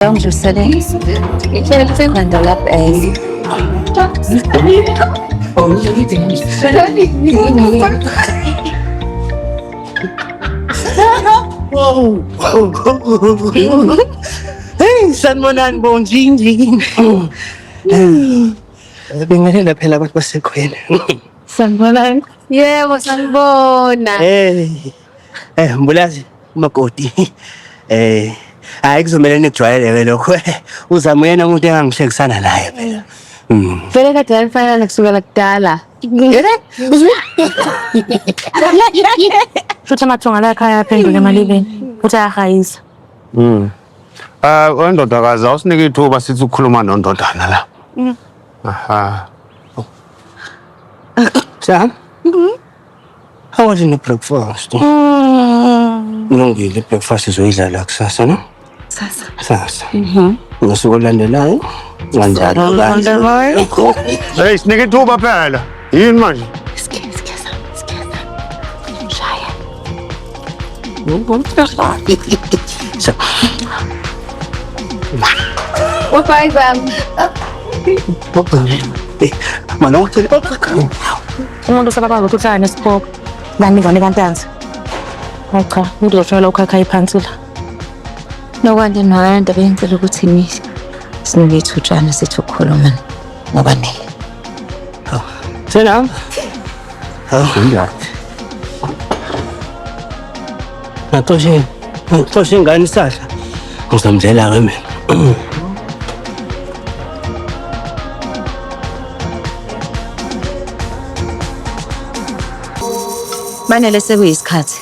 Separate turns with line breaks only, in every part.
Ungidlulisele ikhanda lapha eh.
Hey, sanibonani bonjinji. Bingelela phela abantu basekhweni.
Sanibonani. Yebo, sanibona.
Hey. Eh, mbulazi umakoti. Eh, hayi kuzomele nikujwayele lokho. Uzama uyena umuntu engangihlekisana naye phela.
Vele kade yanifanana kusukela kudala.
Futhi amathunga la ekhaya aphendule emalibeni. Futhi ayahayisa.
Ah, wendodakazi awusinike ithuba sithi ukukhuluma nondodana la. Aha.
Sam? How was in the breakfast? Kulungile, breakfast izoyidla la kusasa, no?
Sasa.
Kusasa. Ngosuku olulandelayo kanjalo kanjalo.
Hey, sinike ithuba phela. Yini manje?
Shaya.
So,
Bye bye.
mana uthele
Umuntu usababa ukuthi uhlala nesipoko. Lami ingane kaNtanzi. Hayi cha, umuntu uzoshayela ukhakhayi phansi la.
Nokwande noyanda bengicela ukuthi ni sinike ithutshana sithi ukukhuluma ngoba ne.
Selam.
Kunjani?
Ngaxoshe, ngixoshe ingane isadla. Ngizomdlela ke mina.
Banele sekuyisikhathi.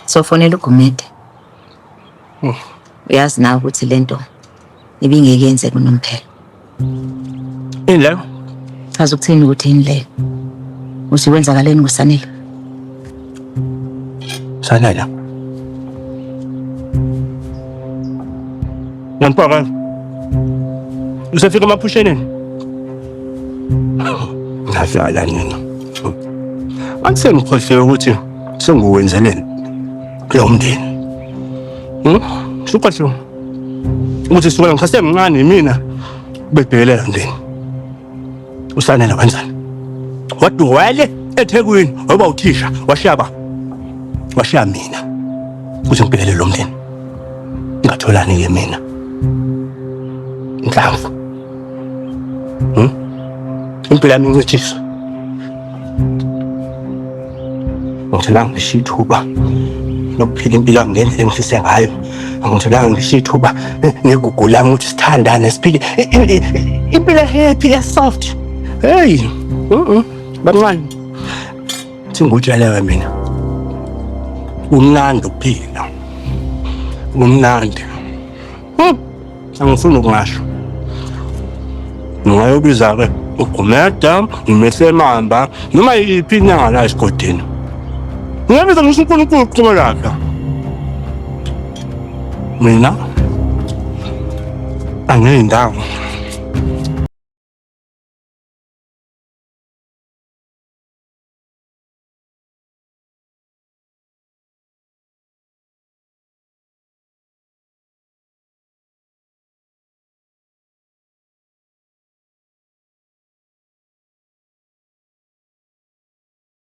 Sofonela uGumede. Uyazi nawe ukuthi lento ibingeke yenzeke unomphela.
Yini leyo?
Chaza ukuthini ukuthi yini leyo? Uthi kwenzakaleni kuSanele?
Sanela. Ngampaka. Usefika emaphusheneni. Ngadlala nina. Angisengikhohliwe ukuthi senguwenzeleni lo mndeni. Sukhohliwe. Ukuthi sukela ngisasemncane mina bebhekelela mndeni. Usanela wenzani? Waduwele eThekwini waba uthisha washiya ba washiya mina ukuthi ngibhekelele lo mndeni. Ngatholani ke mina? Inhlamvu. Impilo yami incishiswa. Angitholanga ngisho ithuba lokuphila impilo yami ngendlela engifise ngayo. Angitholanga ngisho ithuba negugu lami ukuthi sithandane siphile impilo happy soft. Hey, bancane. Singutshelewe mina. Kumnandi ukuphila. Kumnandi. Angifuni ukungasho. Ngingayobiza-ke uGumede, uMesemamba, noma yiphi inyanga la esigodini. Ngingabiza ngisho uNkulunkulu uqobo lwakhe. Mina angiyindawo.